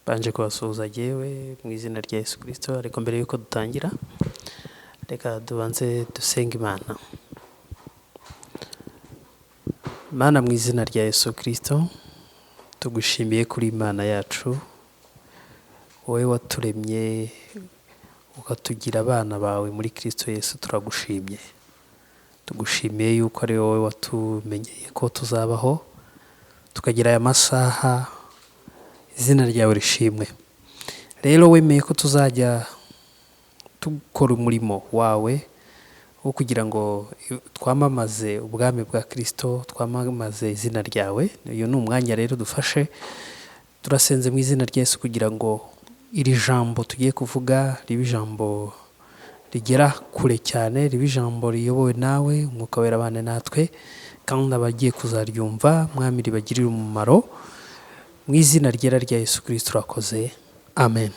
Mbanje kubasuhuza jyewe mu izina rya Yesu Kirisito, ariko mbere y'uko dutangira reka tubanze dusenge Imana. Mana, mu izina rya Yesu Kirisito, tugushimiye kuri Imana yacu, wowe waturemye ukatugira abana bawe muri Kirisito Yesu, turagushimye. Tugushimiye yuko ari wowe watumenyeye ko tuzabaho tukagira aya masaha, izina ryawe rishimwe. Rero wemeye ko tuzajya dukora umurimo wawe wo kugira ngo twamamaze ubwami bwa Kirisito, twamamaze izina ryawe. Uyu ni umwanya rero dufashe, turasenze mu izina rya Yesu kugira ngo iri jambo tugiye kuvuga ribe ijambo rigera kure cyane, ribe ijambo riyobowe nawe, Umwuka Wera abane natwe, kandi abagiye kuzaryumva, Mwami, ribagirire umumaro mu izina ryera rya Yesu Kirisito urakoze, amen.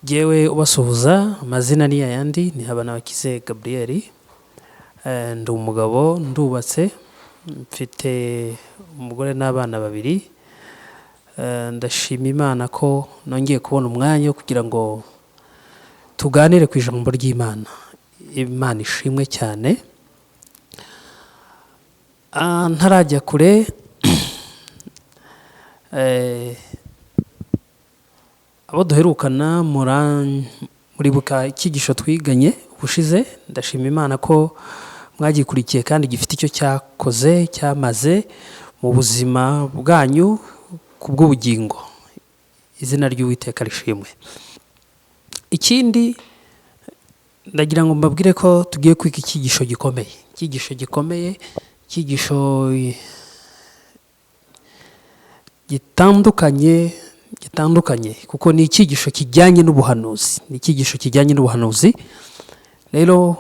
Jyewe ubasuhuza amazina ni yayandi, ni Habanabakize Gabriel. Ndi umugabo, ndubatse, mfite umugore n'abana babiri. Ndashima Imana ko nongeye kubona umwanya wo kugira ngo tuganire ku ijambo ry'Imana. Imana ishimwe cyane. Ntarajya kure, abo duherukana muribuka icyigisho twiganye ubushize. Ndashima Imana ko mwagikurikiye kandi gifite icyo cyakoze, cyamaze mu buzima bwanyu ku bw'ubugingo. Izina ry'Uwiteka rishimwe. Ikindi ndagira ngo mbabwire ko tugiye kwiga icyigisho gikomeye, icyigisho gikomeye, icyigisho gitandukanye, gitandukanye kuko ni icyigisho kijyanye n'ubuhanuzi, ni icyigisho kijyanye n'ubuhanuzi. Rero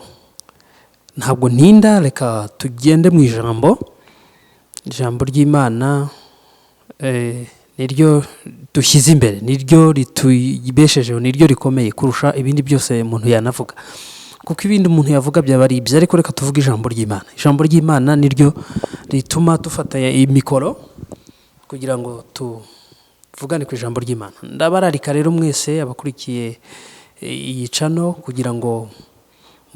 ntabwo ntinda, reka tugende mu ijambo. Ijambo ry'Imana niryo dushyize imbere, niryo ritubeshejeho, niryo rikomeye kurusha ibindi byose umuntu yanavuga, kuko ibindi umuntu yavuga byaba ari ibyo, ariko reka tuvuge ijambo ry'Imana. Ijambo ry'Imana niryo rituma dufata iyi mikoro kugira ngo tuvugane ku ijambo ry'Imana. Ndabararika rero mwese abakurikiye iyi channel kugira ngo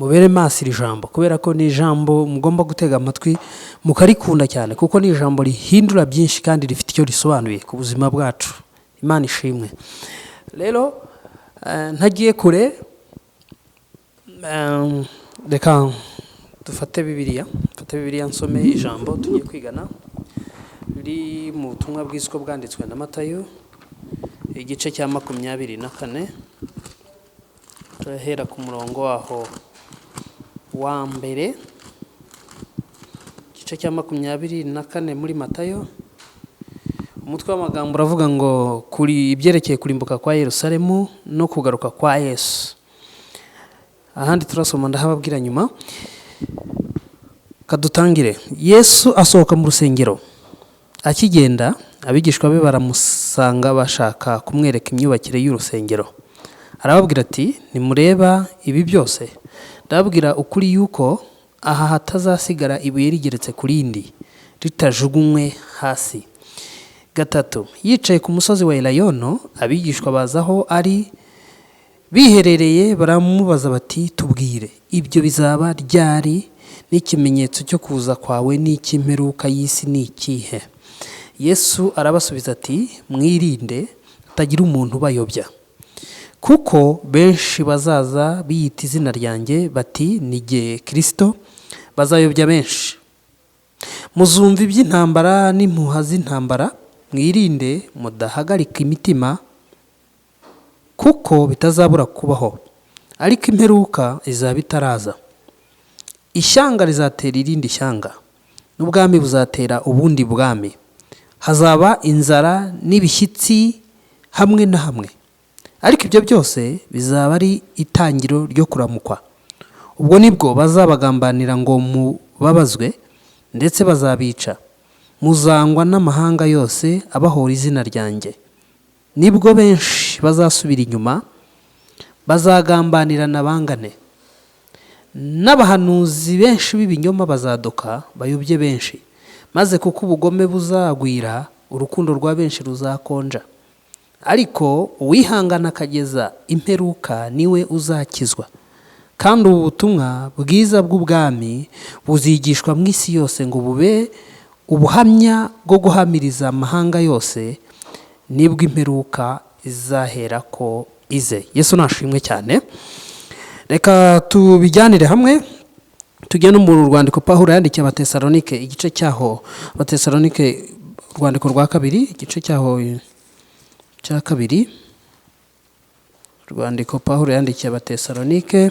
mubere maso iri jambo, kubera ko ni ijambo mugomba gutega amatwi mukarikunda cyane, kuko ni ijambo rihindura byinshi kandi rifite icyo risobanuye ku buzima bwacu. Imana ishimwe. Rero ntagiye kure, reka dufate Bibiliya, dufate Bibiliya nsome ijambo tugiye kwigana riri mu butumwa bwiza uko bwanditswe na Matayo, igice cya 24, turahera ku murongo waho wa mbere. Igice cya 24 muri Matayo, umutwe w'amagambo uravuga ngo kuri ibyerekeye kurimbuka kwa Yerusalemu no kugaruka kwa Yesu. Ahandi turasoma ndahababwira nyuma. Kadutangire. Yesu asohoka mu rusengero, akigenda abigishwa be baramusanga bashaka kumwereka imyubakire y'urusengero. Arababwira ati nimureba ibi byose, ndababwira ukuri yuko aha hatazasigara ibuye rigeretse ku rindi ritajugunywe hasi. 3, yicaye ku musozi wa Elayono, abigishwa baza aho ari biherereye baramubaza bati tubwire, ibyo bizaba ryari, n'ikimenyetso cyo kuza kwawe n'icy'imperuka y'isi ni ikihe? Yesu arabasubiza ati mwirinde hatagira umuntu ubayobya, kuko benshi bazaza biyita izina ryanjye bati ni jye Kristo, bazayobya benshi. Muzumva iby'intambara n'impuha z'intambara, mwirinde mudahagarika imitima, kuko bitazabura kubaho, ariko imperuka izaba itaraza. Ishyanga rizatera irindi shyanga, n'ubwami buzatera ubundi bwami. Hazaba inzara n'ibishyitsi hamwe na hamwe, ariko ibyo byose bizaba ari itangiro ryo kuramukwa. Ubwo nibwo bazabagambanira ngo mubabazwe, ndetse bazabica. Muzangwa n'amahanga yose abahora izina ryanjye. Nibwo benshi bazasubira inyuma, bazagambanirana bangane. N'abahanuzi benshi b'ibinyoma bazaduka bayobye benshi, maze kuko ubugome buzagwira, urukundo rwa benshi ruzakonja. Ariko uwihangana akageza imperuka niwe uzakizwa. Kandi ubu butumwa bwiza bw'ubwami buzigishwa mu isi yose ngo bube ubuhamya bwo guhamiriza amahanga yose, nibwo imperuka izahera ko ize. Yesu nashimwe cyane. Reka tubijyanire hamwe, tujye no mu rwandiko Pawulo yandikiye Abatesalonike, igice cyaho, Abatesalonike urwandiko rwa kabiri, igice cyaho cya kabiri. Urwandiko Pawulo yandikiye Abatesalonike,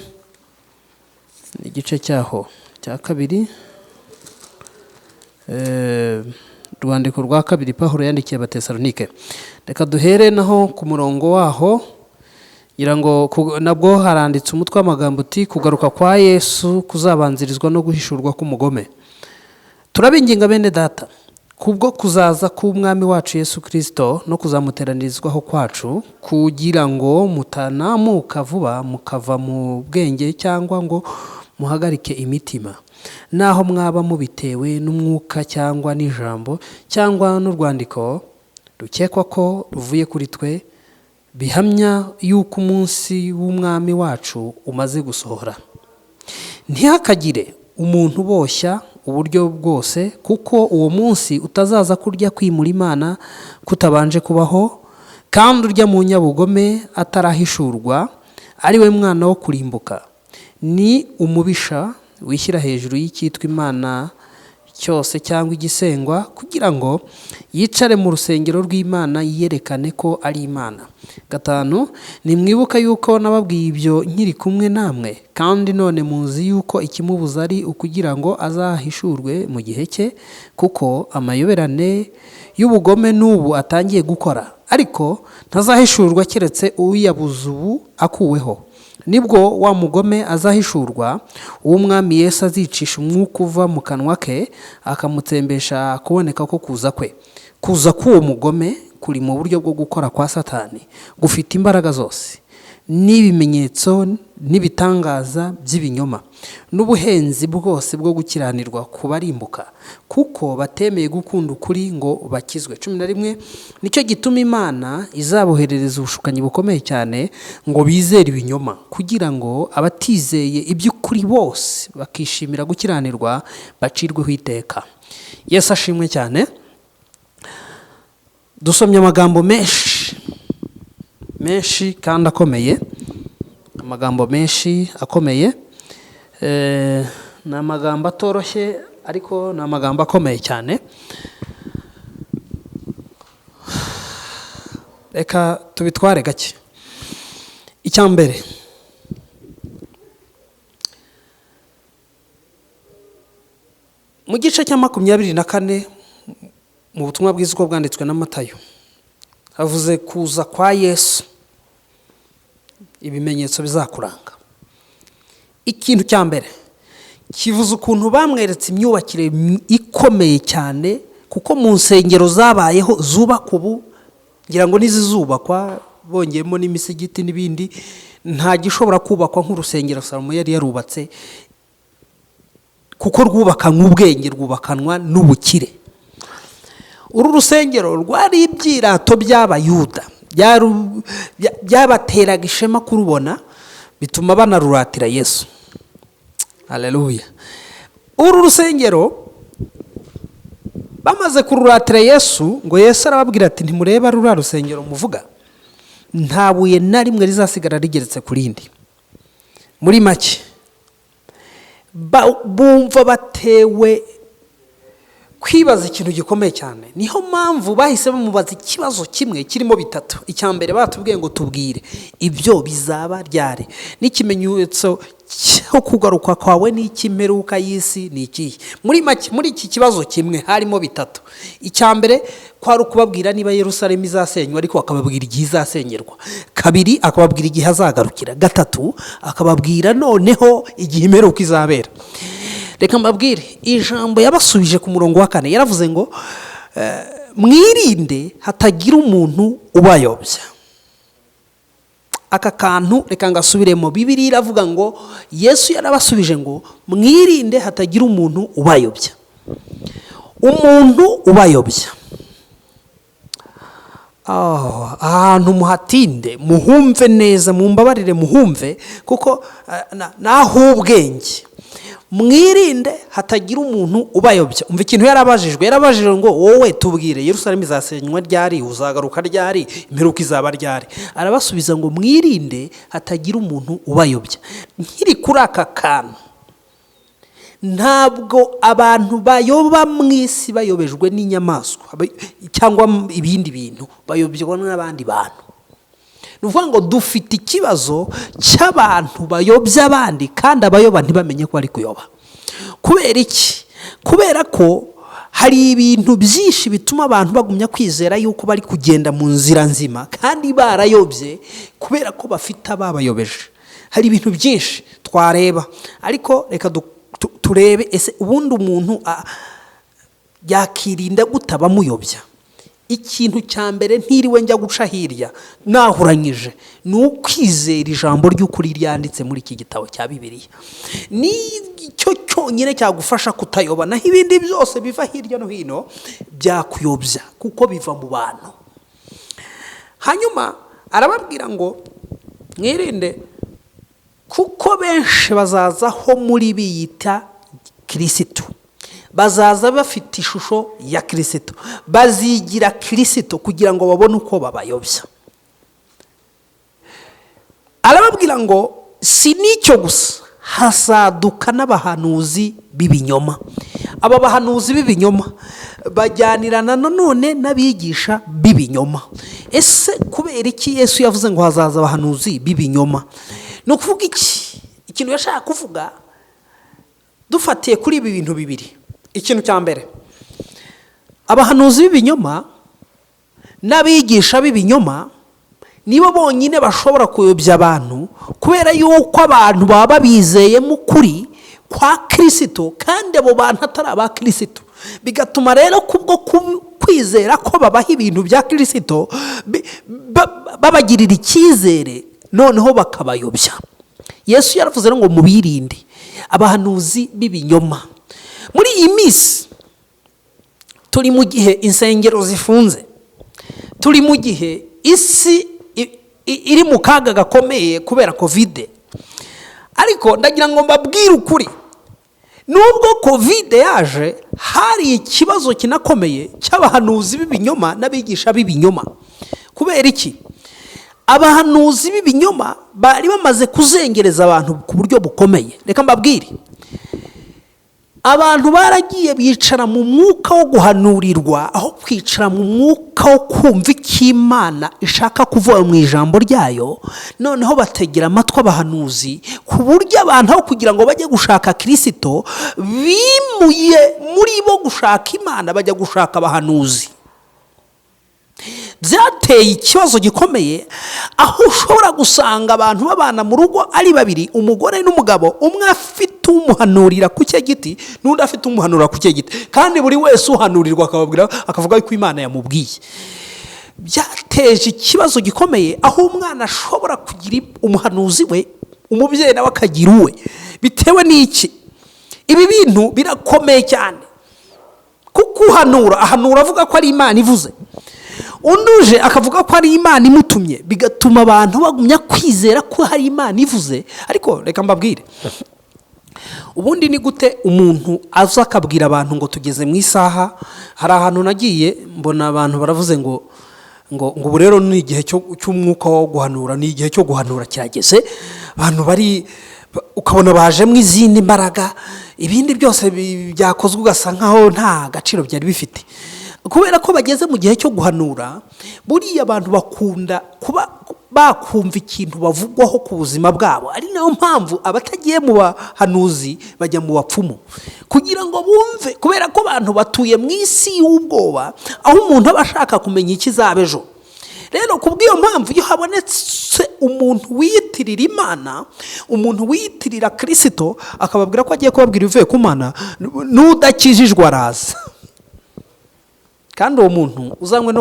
igice cyaho cya kabiri. Urwandiko rwa kabiri Pawulo yandikiye Abatesalonike, reka duhere naho ku murongo waho. Ngira ngo nabwo haranditse umutwe w'amagambo uti: "Kugaruka kwa Yesu kuzabanzirizwa no guhishurwa k'umugome." Turabinginga bene Data, kubwo kuzaza k'Umwami wacu Yesu Kirisito no kuzamuteranirizwaho kwacu, kugira ngo mutanamuka vuba mukava mu bwenge cyangwa ngo muhagarike imitima, naho mwaba mubitewe n'umwuka cyangwa n'ijambo cyangwa n'urwandiko rukekwa ko ruvuye kuri twe, bihamya yuko umunsi w'Umwami wacu umaze gusohora. Ntihakagire umuntu uboshya uburyo bwose, kuko uwo munsi utazaza kurya kwimura Imana kutabanje kubaho, kandi urya mu nyabugome atarahishurwa, ari we mwana wo kurimbuka. Ni umubisha wishyira hejuru y'icyitwa Imana cyose cyangwa igisengwa, kugira ngo yicare mu rusengero rw'Imana yiyerekane ko ari Imana. 5, nimwibuka yuko nababwiye ibyo nkiri kumwe namwe, kandi none muzi yuko ikimubuza ari ukugira ngo azahishurwe mu gihe cye, kuko amayoberane y'ubugome n'ubu atangiye gukora, ariko ntazahishurwa keretse uwiyabuza ubu akuweho. Nibwo wa mugome azahishurwa, uwo Umwami Yesu azicisha umwuka uva mu kanwa ke, akamutsembesha kuboneka ko kuza kwe. Kuza k'uwo mugome kuri mu buryo bwo gukora kwa Satani gufite imbaraga zose n'ibimenyetso n'ibitangaza by'ibinyoma n'ubuhenzi bwose bwo gukiranirwa kubarimbuka, kuko batemeye gukunda ukuri ngo bakizwe. 11, nicyo gituma Imana izaboherereza ubushukanyi bukomeye cyane ngo bizere ibinyoma, kugira ngo abatizeye iby'ukuri bose bakishimira gukiranirwa bacirweho iteka. Yesu ashimwe cyane. Dusomye amagambo menshi menshi kandi akomeye, amagambo menshi akomeye. Ni amagambo atoroshye, ariko ni amagambo akomeye cyane. Reka tubitware gake. Icya mbere, mu gice cya 24 mu butumwa bwiza uko bwanditswe na Matayo, havuze kuza kwa Yesu, ibimenyetso bizakuranga. Ikintu cya mbere kivuze ukuntu bamweretse imyubakire ikomeye cyane, kuko mu nsengero zabayeho zubakwa ubu, ngira ngo n'izizubakwa bongeyemo n'imisigiti n'ibindi, nta gishobora kubakwa nk'urusengero Salomo yari yarubatse, kuko rwubakanwa ubwenge, rwubakanwa n'ubukire. Uru rusengero rwari ibyirato by'Abayuda, byabateraga ishema kurubona, bituma banaruratira Yesu. Haleluya. Uru rusengero bamaze kururatira Yesu, ngo Yesu arababwira ati: "Ntimureba ruriya rusengero muvuga? Nta buye na rimwe rizasigara rigeretse ku rindi." Muri make, bumva batewe kwibaza ikintu gikomeye cyane. Niho mpamvu bahise bamubaza ikibazo kimwe kirimo bitatu. Icya mbere batubwiye ngo: "Tubwire, ibyo bizaba ryari? N'ikimenyetso cyo kugaruka kwawe n'icy'imperuka y'isi ni ikihe?" Muri make, muri iki kibazo kimwe harimo bitatu. Icya mbere kwari ukubabwira niba Yerusalemu izasenywa, ariko akababwira igihe izasenyerwa. Kabiri, akababwira igihe azagarukira. Gatatu, akababwira noneho igihe imperuka izabera. Reka mbabwire ijambo yabasubije ku murongo wa 4. Yaravuze ngo: "Mwirinde hatagira umuntu ubayobya." Aka kantu reka ngasubiremo. Bibiliya iravuga ngo Yesu yarabasubije ngo: "Mwirinde hatagira umuntu ubayobya." Umuntu ubayobya Ahantu muhatinde, muhumve neza, mumbabarire muhumve, kuko naho ubwenge. Mwirinde hatagira umuntu ubayobya. Umva ikintu yarabajijwe, yarabajijwe ngo: "Wowe tubwire, Yerusalemu izasenywa ryari? Uzagaruka ryari? Imperuka izaba ryari?" Arabasubiza ngo: "Mwirinde hatagira umuntu ubayobya." Nkiri kuri aka kantu, ntabwo abantu bayoba mu isi bayobejwe n'inyamaswa cyangwa ibindi bintu, bayobywa n'abandi bantu. Ni ukuvuga ngo dufite ikibazo cy'abantu bayobya abandi, kandi abayoba ntibamenye ko bari kuyoba. Kubera iki? Kubera ko hari ibintu byinshi bituma abantu bagumya kwizera yuko bari kugenda mu nzira nzima kandi barayobye, kubera ko bafite ababayobeje. Hari ibintu byinshi twareba, ariko reka turebe: ese ubundi umuntu yakirinda gute abamuyobya? Ikintu cya mbere, ntiriwe njya guca hirya nahuranyije, ni ukwizera ijambo ry'ukuri ryanditse muri iki gitabo cya Bibiliya. Nicyo cyonyine cyagufasha kutayoba, naho ibindi byose biva hirya no hino byakuyobya, kuko biva mu bantu. Hanyuma arababwira ngo: "Mwirinde, kuko benshi bazazaho muri biyita Kirisitu, bazaza bafite ishusho ya Kirisitu, bazigira Kirisitu kugira ngo babone uko babayobya." Arababwira ngo si n'icyo gusa, hasaduka n'abahanuzi b'ibinyoma. Aba bahanuzi b'ibinyoma bajyanirana nanone n'abigisha b'ibinyoma. Ese kubera iki Yesu yavuze ngo hazaza abahanuzi b'ibinyoma? Ni ukuvuga iki? Ikintu yashaka kuvuga, dufatiye kuri ibi bintu bibiri: ikintu cya mbere, abahanuzi b'ibinyoma n'abigisha b'ibinyoma nibo bonyine bashobora kuyobya abantu, kubera yuko abantu baba babizeyemo ukuri kwa Kirisito kandi abo bantu atari aba Kirisito. Bigatuma rero kubwo kwizera ko babaha ibintu bya Kirisito, babagirira icyizere, noneho bakabayobya. Yesu yaravuze rero ngo mubirinde abahanuzi b'ibinyoma. Muri iyi minsi turi mu gihe insengero zifunze, turi mu gihe isi iri mu kaga gakomeye kubera COVID. Ariko ndagira ngo mbabwire ukuri: nubwo COVID yaje, hari ikibazo kinakomeye cy'abahanuzi b'ibinyoma n'abigisha b'ibinyoma. Kubera iki? Abahanuzi b'ibinyoma bari bamaze kuzengereza abantu ku buryo bukomeye. Reka mbabwire, abantu baragiye bicara mu mwuka wo guhanurirwa aho kwicara mu mwuka wo kumva icyo Imana ishaka kuvuga mu ijambo ryayo. Noneho bategera amatwi abahanuzi, ku buryo abantu aho kugira ngo bajye gushaka Kirisito, bimuye muri bo gushaka Imana, bajya gushaka abahanuzi. Byateye ikibazo gikomeye, aho ushobora gusanga abantu babana mu rugo ari babiri, umugore n'umugabo, umwe afite umuhanurira ku cye giti n'undi afite umuhanurira ku cye giti, kandi buri wese uhanurirwa akababwira, akavuga ko Imana yamubwiye. Byateje ikibazo gikomeye, aho umwana ashobora kugira umuhanuzi we, umubyeyi nawe akagira uwe. Bitewe n'iki? Ibi bintu birakomeye cyane, kuko uhanura ahanura avuga ko ari Imana ivuze, undi uje akavuga ko ari Imana imutumye, bigatuma abantu bagumya kwizera ko hari Imana ivuze. Ariko reka mbabwire, ubundi ni gute umuntu aza akabwira abantu ngo tugeze mu isaha? Hari ahantu nagiye mbona abantu baravuze ngo ubu rero ni igihe cy'umwuka wo guhanura, ni igihe cyo guhanura kirageze. Abantu bari ukabona bajemo izindi mbaraga, ibindi byose byakozwe ugasa nkaho nta gaciro byari bifite, kubera ko bageze mu gihe cyo guhanura. Buriya abantu bakunda kuba bakumva ikintu bavugwaho ku buzima bwabo, ari nayo mpamvu abatagiye mu bahanuzi bajya mu bapfumu kugira ngo bumve, kubera ko abantu batuye mu isi y'ubwoba, aho umuntu aba ashaka kumenya ikizaba ejo. Rero ku bw'iyo mpamvu, iyo habonetse umuntu wiyitirira Imana, umuntu wiyitirira Kirisito, akababwira ko agiye kubabwira ibivuye ku Mana, n'udakijijwe araza. Kandi uwo muntu uzanywe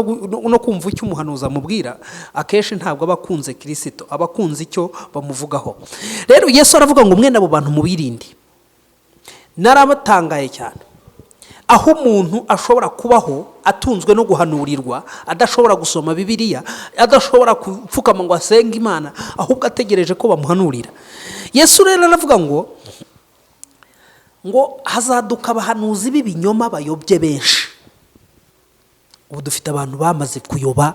no kumva icyo umuhanuzi amubwira, akenshi ntabwo aba akunze Kirisito, aba akunze icyo bamuvugaho. Rero Yesu aravuga ngo mwene abo bantu mubirinde. Narabatangaye cyane. Aho umuntu ashobora kubaho atunzwe no guhanurirwa, adashobora gusoma Bibiliya, adashobora gupfukama ngo asenge Imana, ahubwo ategereje ko bamuhanurira. Yesu rero aravuga ngo hazaduka abahanuzi b'ibinyoma bayobye benshi. Ubu dufite abantu bamaze kuyoba,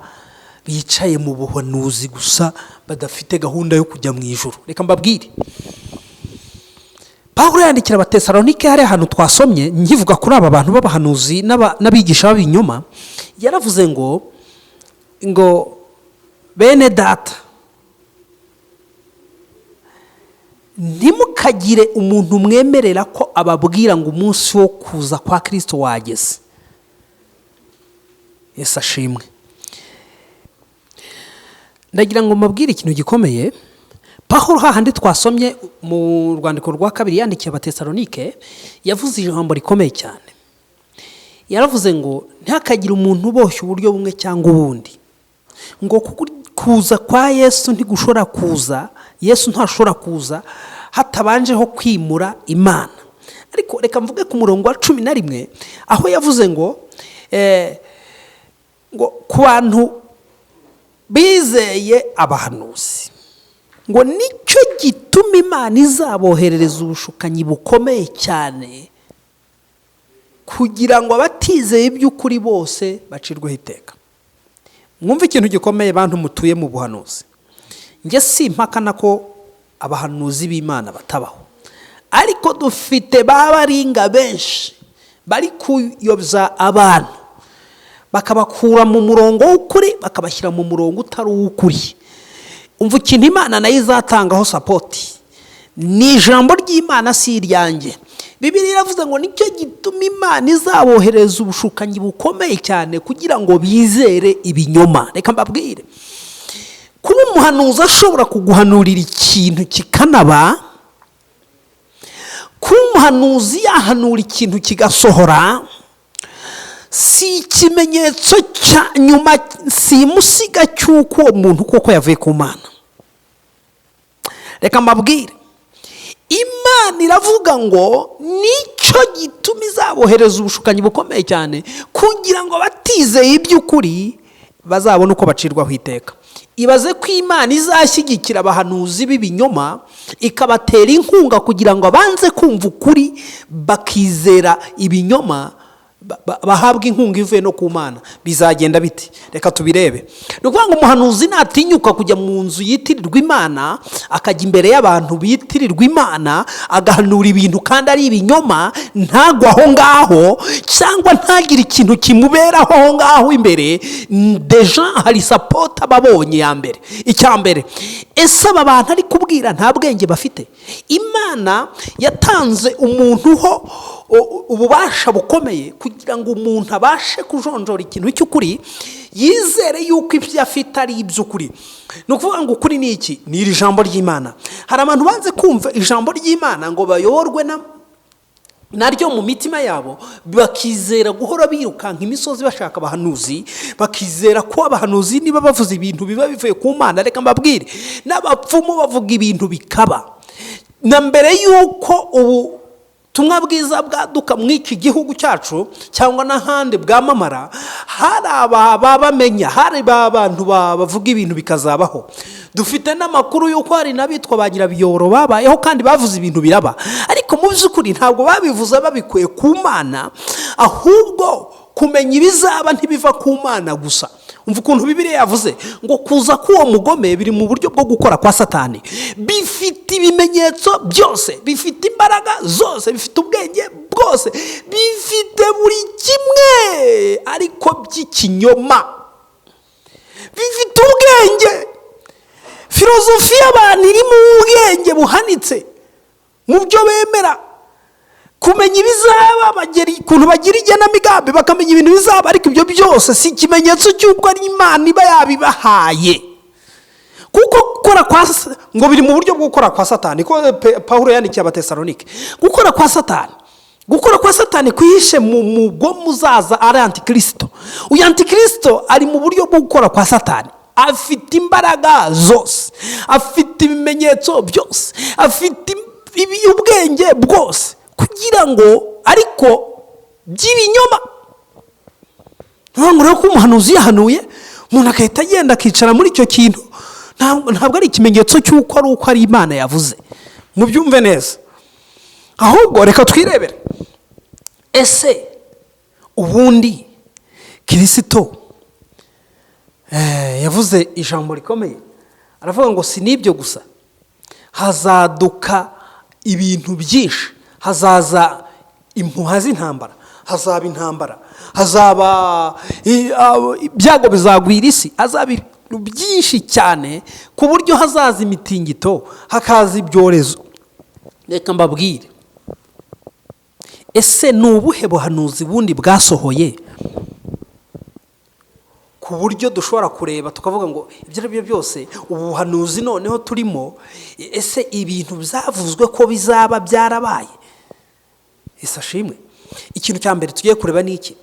bicaye mu buhanuzi gusa, badafite gahunda yo kujya mu ijuru. Reka mbabwire, Pawulo yandikira Abatesalonike, hari ahantu twasomye nkivuga kuri aba bantu b'abahanuzi n'abigisha b'ibinyoma. Yaravuze ngo bene data, ntimukagire umuntu mwemerera ko ababwira ngo umunsi wo kuza kwa Kirisito wageze. Yesu ashimwe. Ndagira ngo mbabwire ikintu gikomeye. Pawulo, hahandi twasomye mu rwandiko rwa kabiri yandikiye Abatesalonike, yavuze ijambo rikomeye cyane. Yaravuze ngo ntihakagire umuntu uboshye uburyo bumwe cyangwa ubundi, ngo kuko kuza kwa Yesu ntigushobora kuza, Yesu ntashobora kuza hatabanjeho kwimura Imana. Ariko reka mvuge ku murongo wa 11, aho yavuze ngo ku bantu bizeye abahanuzi, ngo nicyo gituma Imana izaboherereza ubushukanyi bukomeye cyane, kugira ngo abatizeye iby'ukuri bose bacirweho iteka. Mwumve ikintu gikomeye, bantu mutuye mu buhanuzi. Njye si impakana ko abahanuzi b'Imana batabaho, ariko dufite ba baringa benshi bari kuyobya abantu, bakabakura mu murongo w'ukuri bakabashyira mu murongo utari uw'ukuri. Umva ikintu Imana nayo izatangaho support, ni ijambo ry'Imana, si iryanjye. Bibiliya iravuze ngo nicyo gituma Imana izabohereza ubushukanyi bukomeye cyane, kugira ngo bizere ibinyoma. Reka mbabwire, kuba umuhanuzi ashobora kuguhanurira ikintu kikanaba, kuba umuhanuzi yahanura ikintu kigasohora, si ikimenyetso cya nyuma simusiga cy'uko uwo muntu koko yavuye ku Mana. Reka mbabwire, Imana iravuga ngo nicyo gituma izabohereza ubushukanyi bukomeye cyane, kugira ngo abatizeye iby'ukuri bazabone uko bacirwaho iteka. Ibaze ko Imana izashyigikira abahanuzi b'ibinyoma, ikabatera inkunga kugira ngo abanze kumva ukuri bakizera ibinyoma, bahabwe inkunga ivuye no ku Mana. Bizagenda bite? Reka tubirebe. Ni ukuvuga ngo umuhanuzi natinyuka kujya mu nzu yitirirwa Imana, akajya imbere y'abantu bitirirwa Imana, agahanura ibintu kandi ari ibinyoma, ntagwe aho ngaho cyangwa ntagire ikintu kimuberaho aho ngaho imbere, déjà hari support aba abonye ya mbere. Icya mbere, ese aba bantu ari kubwira nta bwenge bafite? Imana yatanze umuntu ho ububasha bukomeye kugira ngo umuntu abashe kujonjora ikintu cy'ukuri, yizere yuko ibyo afite ari iby'ukuri. Ni ukuvuga ngo ukuri ni iki? Ni iri jambo ry'Imana. Hari abantu banze kumva ijambo ry'Imana ngo bayoborwe naryo mu mitima yabo, bakizera guhora birukanka imisozi bashaka abahanuzi, bakizera ko abahanuzi niba bavuze ibintu biba bivuye ku Mana. Reka mbabwire, n'abapfumu bavuga ibintu bikaba. Na mbere y'uko ubutumwa bwiza bwaduka muri iki gihugu cyacu cyangwa n'ahandi bwamamara, hari ababamenya, hari abantu bavuga ibintu bikazabaho. Dufite n'amakuru y'uko hari n'abitwa ba nyirabiyoro babayeho kandi bavuze ibintu biraba, ariko mu by'ukuri ntabwo babivuze babikuye ku Mana, ahubwo kumenya ibizaba ntibiva ku Mana gusa. Umva ukuntu Bibiliya yavuze ngo kuza k'uwo mugome biri mu buryo bwo gukora kwa Satani, bifite ibimenyetso byose, bifite imbaraga zose, bifite ubwenge bwose, bifite buri kimwe, ariko by'ikinyoma. Bifite ubwenge, filozofi y'abantu irimo ubwenge buhanitse mu byo bemera, kumenya ibizaba, bagera ukuntu bagira igenamigambi, bakamenya ibintu bizaba, ariko ibyo byose si ikimenyetso cy'uko ari Imana iba yabibahaye. Kuko gukora kwa ngo biri mu buryo bwo gukora kwa Satani, ko Pawulo yandikiye Abatesalonike, gukora kwa Satani, gukora kwa Satani kwihishe mu mugome uzaza ari antikirisito. Uyu antikirisito ari mu buryo bwo gukora kwa Satani, afite imbaraga zose, afite ibimenyetso byose, afite ubwenge bwose, kugira ngo ariko by'ibinyoma. Ntabwo rero ko umuhanuzi yahanuye umuntu agahita agenda akicara muri icyo kintu, ntabwo ari ikimenyetso cy'uko ari uko ari Imana yavuze. Mubyumve neza. Ahubwo reka twirebere, ese ubundi Kirisito yavuze ijambo rikomeye, aravuga ngo si n'ibyo gusa, hazaduka ibintu byinshi, hazaza impuha z'intambara, hazaba intambara, hazaba ibyago bizagwira isi, hazaba ibintu byinshi cyane ku buryo hazaza imitingito, hakaza ibyorezo. Reka mbabwire, ese ni ubuhe buhanuzi bundi bwasohoye ku buryo dushobora kureba tukavuga ngo ibyo ari byo byose ubu buhanuzi noneho turimo, ese ibintu byavuzwe ko bizaba byarabaye? Ese ashimwe. Ikintu cya mbere tugiye kureba ni iki?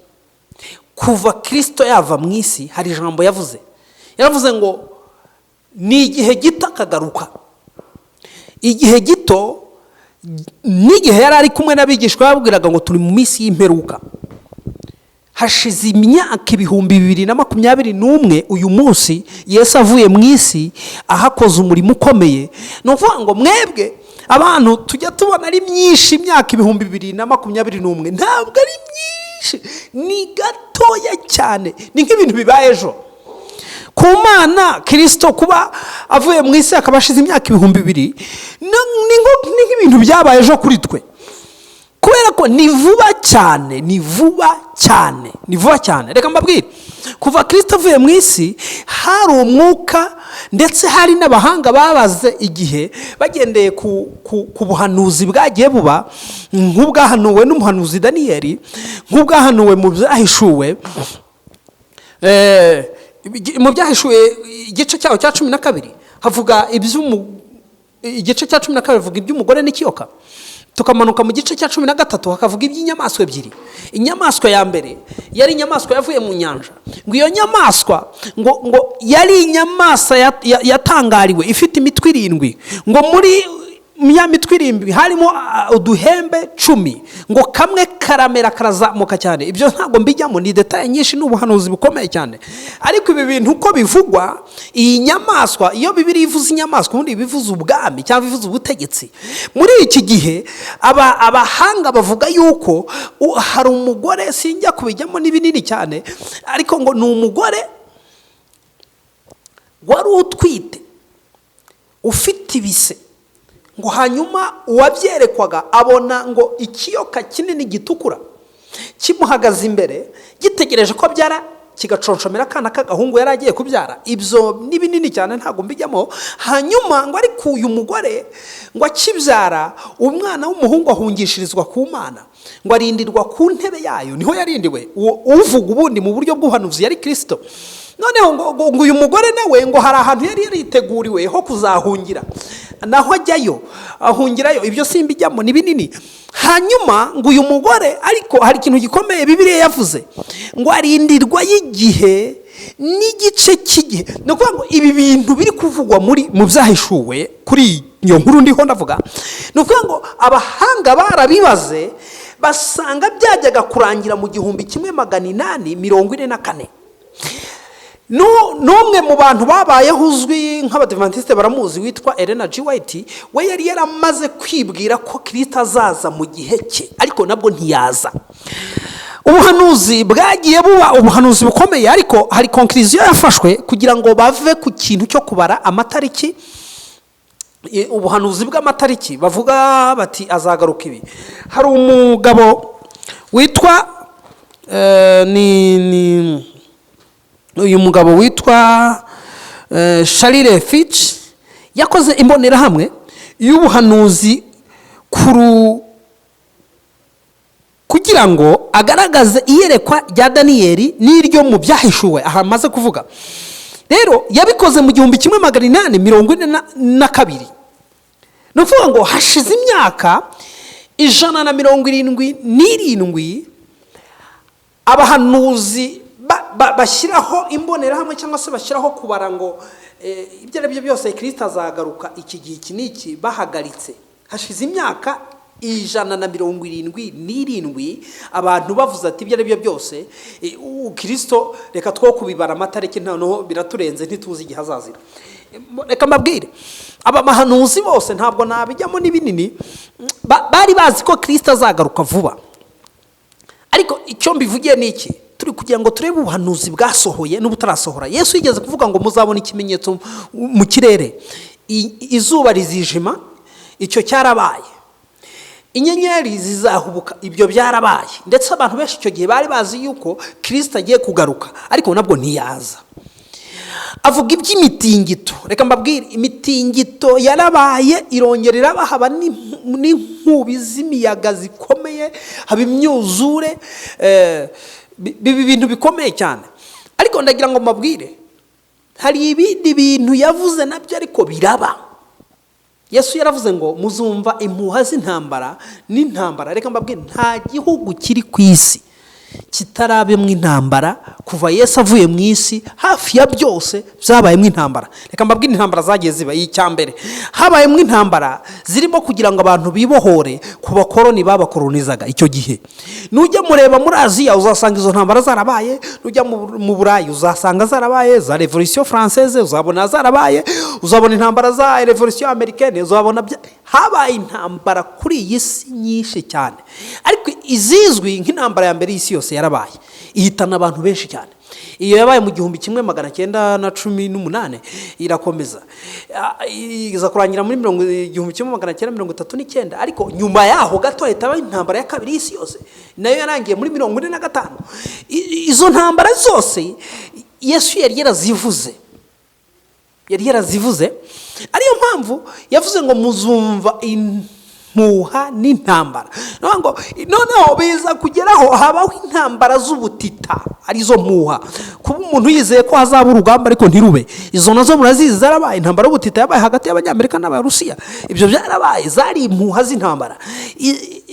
Kuva Kirisito yava mu isi hari ijambo yavuze, yaravuze ngo ni igihe gito akagaruka. Igihe gito n'igihe yari ari kumwe n'abigishwa babwiraga ngo turi mu minsi y'imperuka. Hashize imyaka 2021 uyu munsi Yesu avuye mu isi ahakoze umurimo ukomeye. Ni ukuvuga ngo mwebwe abantu tujya tubona ari myinshi, imyaka 2021 ntabwo ari myinshi, ni gatoya cyane, ni nk'ibintu bibaye ejo. Ku Mana Kirisito kuba avuye mu isi akaba ashize imyaka 2000 ni nk'ibintu byabaye ejo kuri twe, kubera ko ni vuba cyane, ni vuba cyane, ni vuba cyane. Reka mbabwire, kuva Kirisito avuye mu isi hari umwuka, ndetse hari n'abahanga babaze igihe bagendeye ku buhanuzi bwagiye buba, nk'ubwahanuwe n'umuhanuzi Daniyeli, nk'ubwahanuwe mu byahishuwe, mu byahishuwe igice cyaho cya 12 havuga igice cya 12 havuga iby'umugore n'ikiyoka. Tukamanuka mu gice cya 13 hakavuga iby'inyamaswa ebyiri. Inyamaswa ya mbere yari inyamaswa yavuye mu nyanja, ngo iyo nyamaswa ngo yari inyamaswa yatangariwe ifite imitwe 7, ngo muri ya mitwe 7 harimo uduhembe 10, ngo kamwe karamera karazamuka cyane. Ibyo ntabwo mbijyamo, ni detaye nyinshi, ni ubuhanuzi bukomeye cyane. Ariko ibi bintu uko bivugwa, iyi nyamaswa, iyo Bibiliya ivuze inyamaswa ubundi bivuze ubwami cyangwa bivuze ubutegetsi. Muri iki gihe abahanga bavuga yuko hari umugore, sinjya kubijyamo ni binini cyane, ariko ngo ni umugore wari utwite ufite ibise, ngo hanyuma uwabyerekwaga abona ngo ikiyoka kinini gitukura kimuhagaze imbere gitegereje ko abyara, kigaconshomera akana k'agahungu yari agiye kubyara. Ibyo ni binini cyane ntabwo mbijyamo. Hanyuma ngo ariko uyu mugore ngo akibyara umwana w'umuhungu ahungishirizwa ku Mana, ngo arindirwa ku ntebe yayo, niho yarindiwe. Uvuga ubundi mu buryo bw'ubuhanuzi yari Kirisito. Noneho ngo uyu mugore nawe ngo hari ahantu yari yariteguriwe ho kuzahungira, naho ajyayo ahungirayo. Ibyo simbijyamo ni binini. Hanyuma ngo uyu mugore, ariko hari ikintu gikomeye Bibiliya yavuze, ngo arindirwa y'igihe n'igice cy'igihe. Ni ukuvuga ngo ibi bintu biri kuvugwa mu byahishuwe kuri iyo nkuru ndiho ndavuga, ni ukuvuga ngo abahanga barabibaze basanga byajyaga kurangira mu 1844. N'umwe mu bantu babayeho uzwi nk'abadivantisite baramuzi witwa Elena G. White, we yari yaramaze kwibwira ko Kirisito azaza mu gihe cye, ariko nabwo ntiyaza. Ubuhanuzi bwagiye buba ubuhanuzi bukomeye, ariko hari konkiriziyo yafashwe kugira ngo bave ku kintu cyo kubara amatariki, ubuhanuzi bw'amatariki bavuga bati azagaruka ibi. Hari umugabo witwa ni uyu mugabo witwa Charles Fitch, yakoze imbonerahamwe y'ubuhanuzi kugira ngo agaragaze iyerekwa rya Daniyeli n'iryo mu byahishuwe aha amaze kuvuga. Rero yabikoze mu 1842, ni ukuvuga ngo hashize imyaka 177 abahanuzi bashyiraho imbonerahamwe cyangwa se bashyiraho kubara ngo ibyo ari byo byose Kirisito azagaruka iki gihe iki n'iki, bahagaritse. Hashize imyaka 177, abantu bavuze ati ibyo ari byo byose, Kirisito reka two kubibara amatariki, noneho biraturenze, ntituzi igihe azazira. Reka mbabwire, aba bahanuzi bose, ntabwo nabijyamo n'ibinini, bari bazi ko Kirisito azagaruka vuba. Ariko icyo mbivugiye ni iki? Turi kugira ngo turebe ubuhanuzi bwasohoye n'ubutarasohora. Yesu yigeze kuvuga ngo muzabona ikimenyetso mu kirere, izuba rizijima, icyo cyarabaye, inyenyeri zizahubuka, ibyo byarabaye. Ndetse abantu benshi icyo gihe bari bazi yuko Kirisito agiye kugaruka, ariko nabwo ntiyaza. Avuga iby'imitingito. Reka mbabwire, imitingito yarabaye, irongera iraba, haba n'inkubi z'imiyaga zikomeye, haba imyuzure, biba ibintu bikomeye cyane. Ariko ndagira ngo mbabwire, hari ibindi bintu yavuze nabyo ariko biraba. Yesu yaravuze ngo muzumva impuha z'intambara n'intambara. Reka mbabwire, nta gihugu kiri ku isi kitarabemo intambara. Kuva Yesu avuye mu isi, hafi ya byose byabayemo intambara. Reka mbabwire intambara zagiye ziba. Icya mbere, habayemo intambara zirimo kugira ngo abantu bibohore ku bakoroni babakoronizaga icyo gihe. Nujya mureba muri Aziya, uzasanga izo ntambara zarabaye. Nujya mu Burayi, uzasanga zarabaye, za Révolution française uzabona zarabaye, uzabona intambara za Révolution américaine, uzabona habaye intambara kuri iyi si nyinshi cyane. Ariko izizwi nk'intambara ya mbere y'isi yose yarabaye, ihitana abantu benshi cyane. Iyo yabaye mu 1918, irakomeza, iza kurangira muri 1939. Ariko nyuma yaho gato hahita habaho intambara ya kabiri y'isi yose, nayo yarangiye muri 45. Izo ntambara zose Yesu yari yarazivuze, yari yarazivuze. Ariyo mpamvu yavuze ngo muzumva impuha n'intambara. Ni ukuvuga ngo noneho biza kugeraho habaho intambara z'ubutita, arizo mpuha, kuba umuntu yizeye ko hazaba urugamba ariko ntirube. Izo nazo murazizi, zarabaye. Intambara y'ubutita yabaye hagati y'Abanyamerika n'Abarusiya, ibyo byarabaye, zari impuha z'intambara.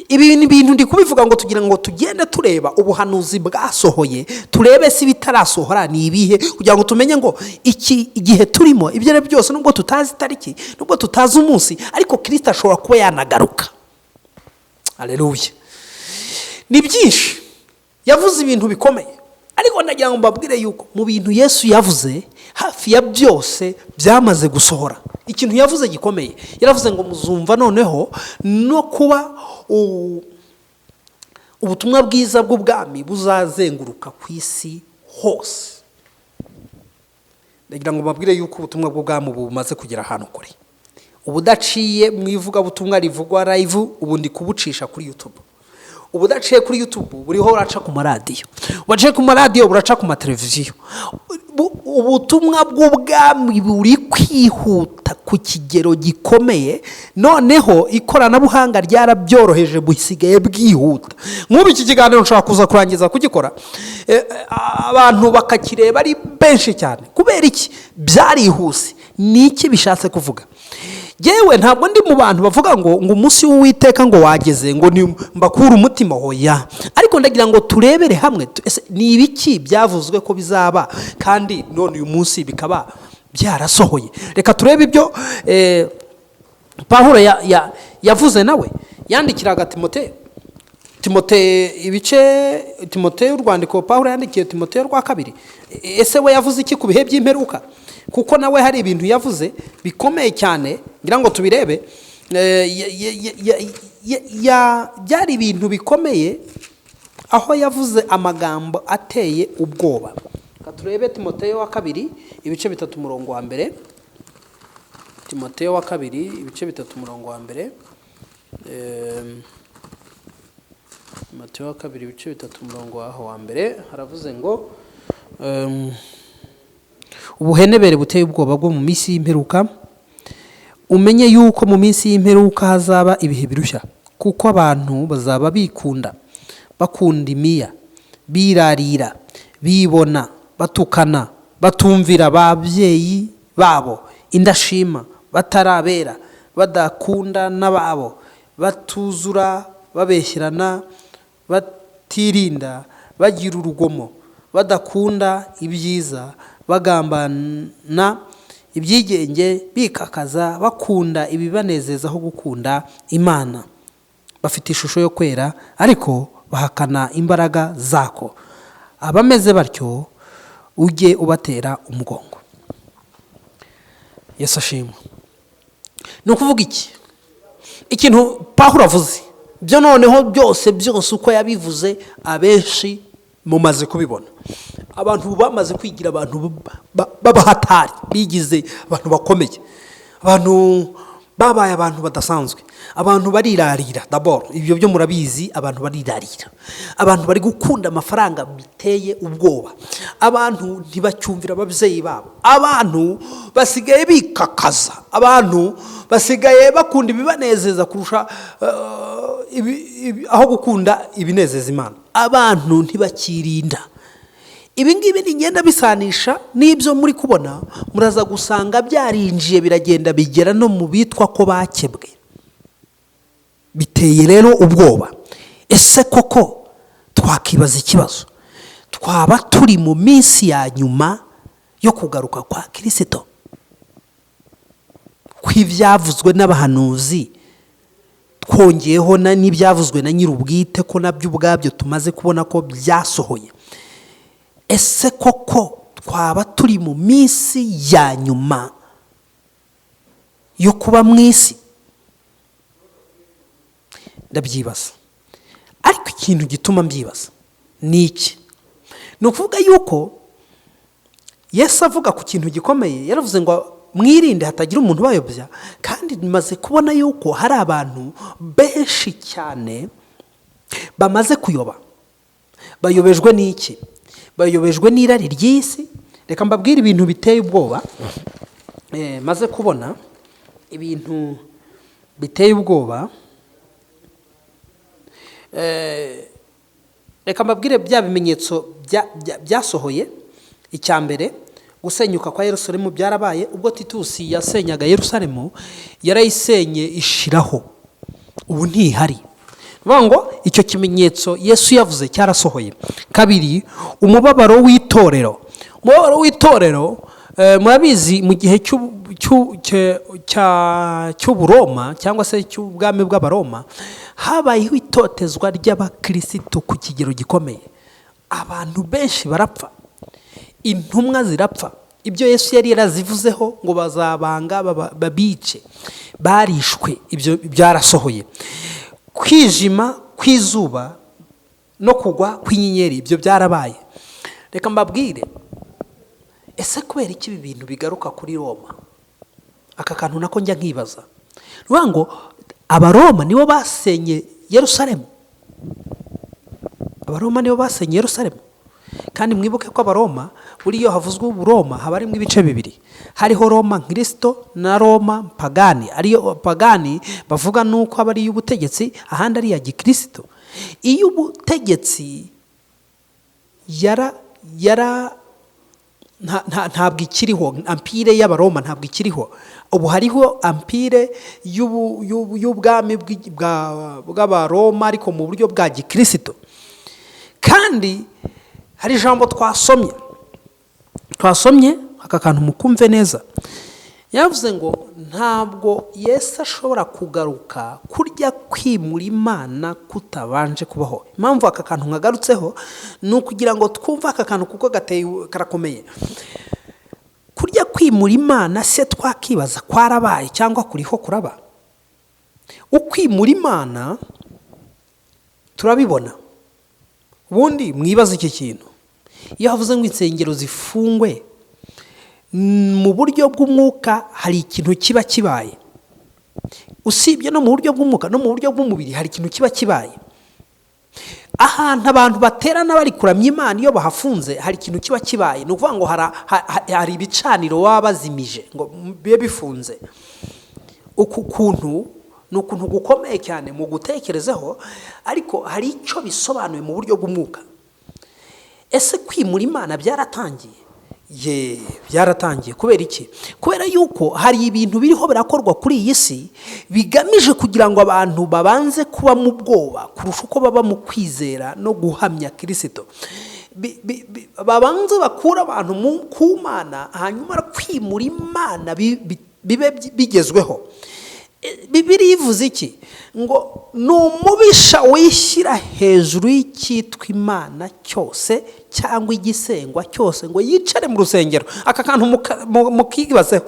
Ibi ni ibintu ndi kubivuga ngo tugira ngo tugende tureba ubuhanuzi bwasohoye, turebe se ibitarasohora ni ibihe, kugira ngo tumenye ngo iki igihe turimo, ibyo ari byo byose, nubwo tutazi itariki, nubwo tutazi umunsi, ariko Kirisito ashobora kuba yanagaruka. Aleluya! Ni byinshi yavuze, ibintu bikomeye. Ariko ndagira ngo mbabwire yuko mu bintu Yesu yavuze, hafi ya byose byamaze gusohora. Ikintu yavuze gikomeye, yaravuze ngo muzumva noneho no kuba ubutumwa bwiza bw'ubwami buzazenguruka ku isi hose. Ndagira ngo mbabwire yuko ubutumwa bw'ubwami ubu bumaze kugera ahantu kure. Ubudaciye mu ivugabutumwa rivugwa live, ubu ndi kubucisha kuri YouTube. Ubudaciye kuri YouTube buriho buraca ku maradiyo, budaciye ku maradiyo buraca ku mateleviziyo. Ubutumwa bw'ubwami buri kwihuta ku kigero gikomeye. Noneho ikoranabuhanga ryarabyoroheje, busigaye bwihuta. Nk'ubu iki kiganiro nshobora kuza kurangiza kugikora, abantu bakakireba ari benshi cyane. Kubera iki? Byarihuse. Ni iki bishatse kuvuga? Yewe, ntabwo ndi mu bantu bavuga ngo umunsi w'Uwiteka ngo wageze, ngo ni mbakure umutima, hoya. Ariko ndagira ngo turebere hamwe, ese ni ibiki byavuzwe ko bizaba kandi none uyu munsi bikaba byarasohoye? Reka turebe ibyo Pawulo yavuze nawe yandikiraga Timoteyo. Timote ibice, Timoteyo, urwandiko Pawulo yandikiye Timoteyo rwa kabiri. Ese we yavuze iki ku bihe by'imperuka? Kuko nawe hari ibintu yavuze bikomeye cyane, ngira ngo tubirebe. Byari ibintu bikomeye, aho yavuze amagambo ateye ubwoba. Reka turebe Timoteyo wa kabiri, ibice 3, umurongo wa mbere. Timoteyo wa kabiri, ibice 3, umurongo wa mbere. Timoteyo wa kabiri, ibice 3, umurongo waho wa mbere, haravuze ngo ubuhenebere buteye ubwoba bwo mu minsi y'imperuka. Umenye yuko mu minsi y'imperuka hazaba ibihe birushya, kuko abantu bazaba bikunda, bakunda imiya, birarira, bibona, batukana, batumvira ababyeyi babo, indashima, batarabera, badakunda n'ababo, batuzura, babeshyerana, batirinda, bagira urugomo, badakunda ibyiza, bagambana ibyigenge, bikakaza, bakunda ibibanezeza aho gukunda Imana. Bafite ishusho yo kwera, ariko bahakana imbaraga zako. Abameze batyo ujye ubatera umugongo. Yesu ashimwe. Ni ukuvuga iki? Ikintu Pawulo avuze byo noneho byose byose uko yabivuze, abenshi mumaze kubibona. Abantu bamaze kwigira abantu b'abahatari, bigize abantu bakomeye, abantu babaye abantu badasanzwe. Abantu barirarira d'abord, ibyo byo murabizi. Abantu barirarira, abantu bari gukunda amafaranga biteye ubwoba, abantu ntibacyumvira ababyeyi babo, abantu basigaye bikakaza, abantu basigaye bakunda ibibanezeza kurusha aho gukunda ibinezeza Imana. Abantu ntibakirinda. Ibi ngibi nigenda bisanisha n'ibyo muri kubona, muraza gusanga byarinjiye, biragenda bigera no mu bitwa ko bakebwe. Biteye rero ubwoba. Ese koko twakibaza ikibazo, twaba turi mu minsi ya nyuma yo kugaruka kwa Kirisito, kw'ibyavuzwe n'abahanuzi, twongeyeho n'ibyavuzwe na nyir'ubwite, ko nabyo ubwabyo tumaze kubona ko byasohoye? Ese koko twaba turi mu minsi ya nyuma yo kuba mu isi? Ndabyibaza. Ariko ikintu gituma mbyibaza ni iki? Ni ukuvuga yuko Yesu avuga ku kintu gikomeye, yaravuze ngo mwirinde hatagira umuntu ubayobya. Kandi maze kubona yuko hari abantu benshi cyane bamaze kuyoba. Bayobejwe n'iki? Bayobejwe n'irari ry'isi. Reka mbabwire ibintu biteye ubwoba. Maze kubona ibintu biteye ubwoba. Reka mbabwire bya bimenyetso byasohoye. Icya mbere, gusenyuka kwa Yerusalemu byarabaye. Ubwo Titusi yasenyaga Yerusalemu, yarayisenye ishiraho, ubu ntihari. Bivuga ngo icyo kimenyetso Yesu yavuze cyarasohoye. Kabiri, umubabaro w'itorero. Umubabaro w'itorero, murabizi, mu gihe cy'Uburoma cyangwa se cy'ubwami bw'Abaroma, habayeho itotezwa ry'abakirisito ku kigero gikomeye. Abantu benshi barapfa, intumwa zirapfa. Ibyo Yesu yari yarazivuzeho ngo bazabanga, babice, barishwe, ibyo byarasohoye. Kwijima kw'izuba no kugwa kw'inyenyeri, ibyo byarabaye. Reka mbabwire, ese kubera iki ibi bintu bigaruka kuri Roma? Aka kantu nako njya nkibaza. Ni ukuvuga ngo Abaroma nibo basenye Yerusalemu. Abaroma nibo basenye Yerusalemu. Kandi mwibuke ko Abaroma, buriya iyo havuzwe Uburoma haba harimo ibice bibiri: hariho Roma nkirisito na Roma pagani. Ariyo pagani bavuga nuko aba ari iy'ubutegetsi, ahandi ari iya gikirisito. Iyo ubutegetsi yara ntabwo ikiriho. Empire y'Abaroma ntabwo ikiriho ubu. Hariho empire y'ubwami bw'Abaroma, ariko mu buryo bwa gikirisito. Kandi hari ijambo twasomye, aka kantu mukumve neza. Yavuze ngo ntabwo Yesu ashobora kugaruka kurya kwimura Imana kutabanje kubaho. Impamvu aka kantu nkagarutseho ni ukugira ngo twumve aka kantu, kuko gateye, karakomeye. Kurya kwimura Imana se twakibaza, kwarabaye cyangwa kuriho kuraba? Ukwimura Imana turabibona. Ubundi mwibaze iki kintu: iyo havuze ngo insengero zifungwe, mu buryo bw'umwuka hari ikintu kiba kibaye. Usibye no mu buryo bw'umwuka, no mu buryo bw'umubiri hari ikintu kiba kibaye. Ahantu abantu baterana bari kuramya Imana, iyo bahafunze hari ikintu kiba kibaye. Ni ukuvuga ngo hari ibicaniro baba bazimije ngo bibe bifunze. Uku kuntu ni ukuntu gukomeye cyane mu gutekerezeho, ariko hari icyo bisobanuye mu buryo bw'umwuka. Ese kwimura Imana byaratangiye? Ye, byaratangiye. Kubera iki? Kubera yuko hari ibintu biriho birakorwa kuri iyi si bigamije kugira ngo abantu babanze kuba mu bwoba kurusha uko baba mu kwizera no guhamya Kirisito. Babanze bakure abantu ku Mana, hanyuma kwimura Imana bibe bigezweho. Bibiliya ivuze iki? Ngo ni umubisha wishyira hejuru y'icyitwa Imana cyose cyangwa igisengwa cyose, ngo yicare mu rusengero. Aka kantu mukibazeho.